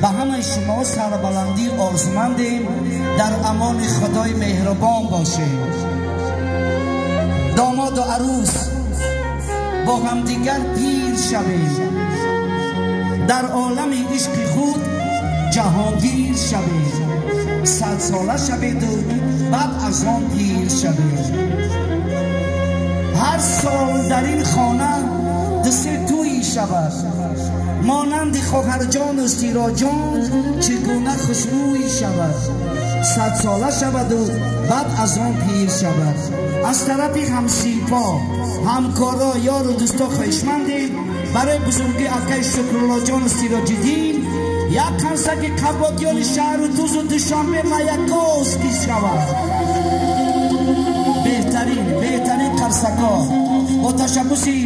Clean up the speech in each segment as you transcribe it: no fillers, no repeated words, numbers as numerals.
Ба ҳамаи шумо сарбаландӣ орзумандем, дар амони Худои меҳрубон бошем. Домоду арӯс бо ҳамдигар пир шавем, дар олами ишқи худ ҷаҳонгир шавем, садсола шаведу баъд аз он пир шавем. Ҳар сол дар ин хона ду-се тӯйӣ шавад, монанди хоҳарҷону Сироҷон чӣ гуна хушрӯйӣ шавад, садсола шаваду баъд аз он пир шавад. Аз тарафи ҳамсинфо, ҳамкоро, ёру дӯсто хоҳишмандем барои бузургии акаи Шукруллоҷону Сироҷиддин як қансаки қабодиёни шаҳру Тузу Душанбе Маяковский шавад. Беҳтарин, беҳтарин қарсакҳо. Бо ташаббуси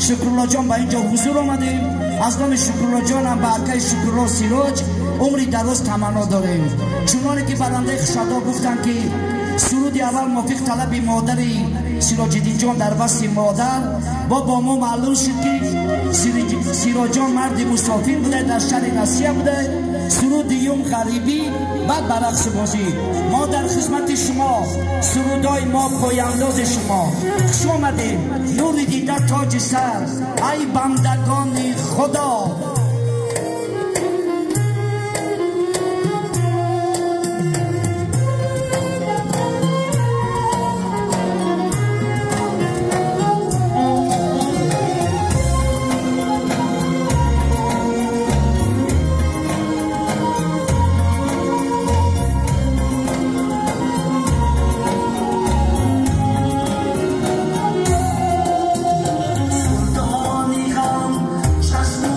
Шукруллоҷон ба ин ҷо ҳузур омадем. Аз номи Шукруллоҷонам ба акаи Шукрулло Сироҷ умри дароз таманно дорем. Чуноне ки барандаи хушадо гуфтанд, ки суруди аввал мувофиқ талаби модари Сироҷиддинҷон дар васфи модар, бо мо маълум шуд, ки Сироҷон марди мусофир буда, дар шаҳри Россия буда. Суруди дуюм ғарибӣ, баъд ба рақсу бозӣ. Мо дар хизмати шумо, сурудҳои мо пояндози шумо. Хуш омадем, нури дида тоҷи сар, ай бандагони Худо. Султони ғам чашму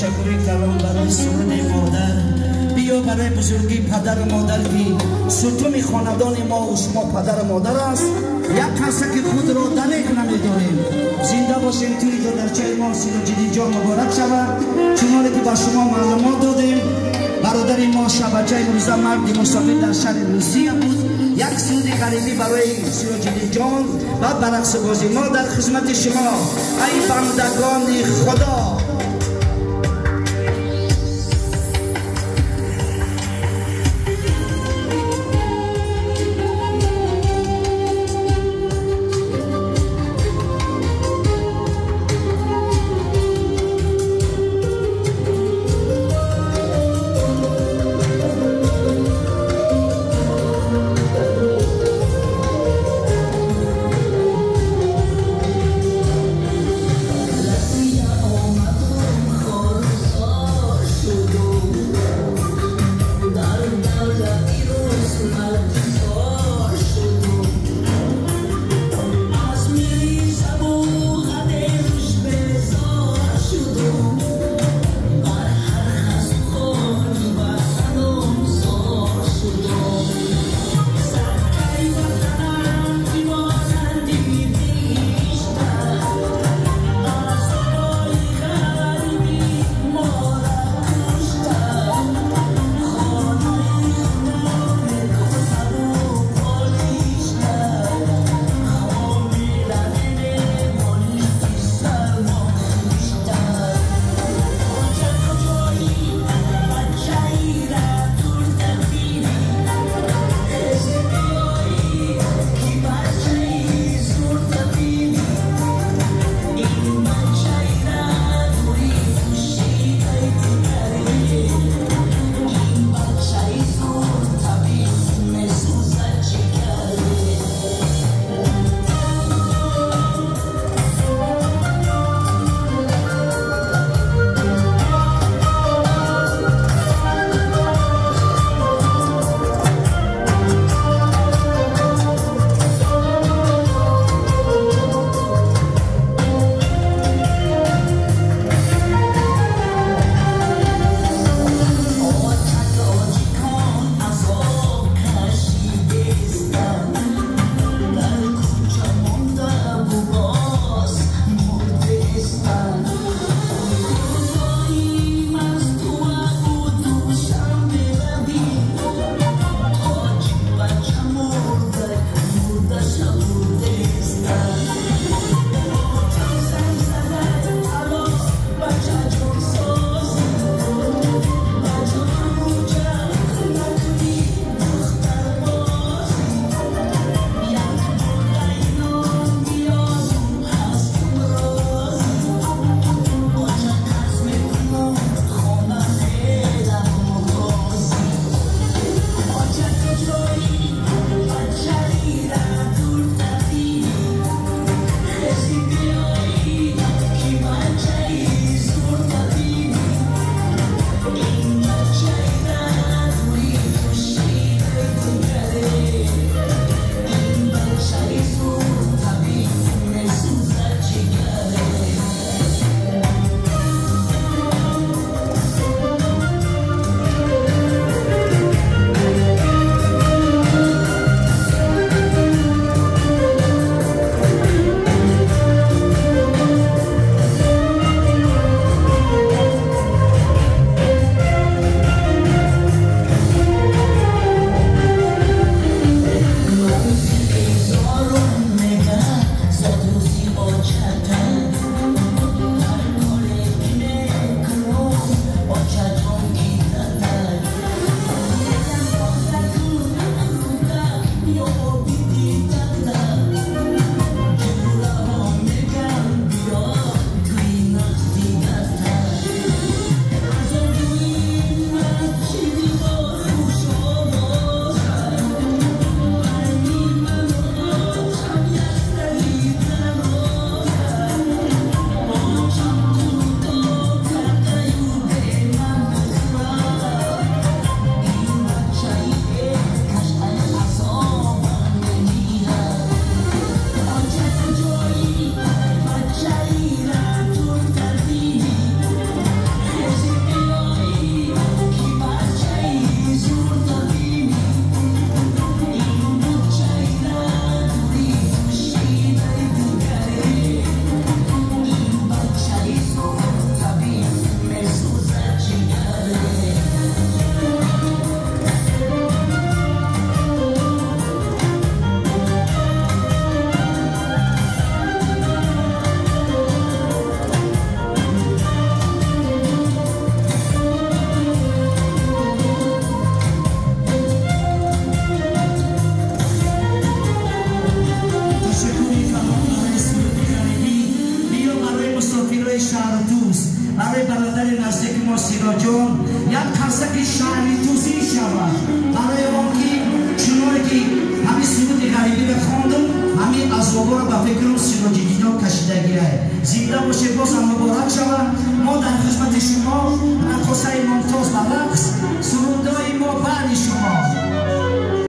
Ташаккури калон барои суруди модар. Биё барои бузургии падару модар, ки сутуни хонадони мо ва шумо падару модар аст. Як касе ки худро дареғ намедорем. Зинда бошем. Тӯи додарчаи мо Сироҷиддин ҷон муборак шавад. Чуноне ки ба шумо маълумот додем, бародари мо Шабачаи имрӯза марди мусофир дар шаҳри Русия буд. Як суруди ғарибӣ барои Сироҷиддин ҷон ва ба рақсу бозӣ мо дар хизмати шумо, ай бандагони Худо. Россия. Барои бародари наздики мо Сироҷон як қарсаки шаҳри тузӣ шавад, барои он ки чуноне ки ҳамин суруди ғарибиро хондум, ҳамин азоборо ба фикрам Сироҷиддинон кашидагиай. Зинда бошед, бозам муборак шавад. Мо дар хизмати шумо, раққосаи мумтоз ба рақс, сурудои мо.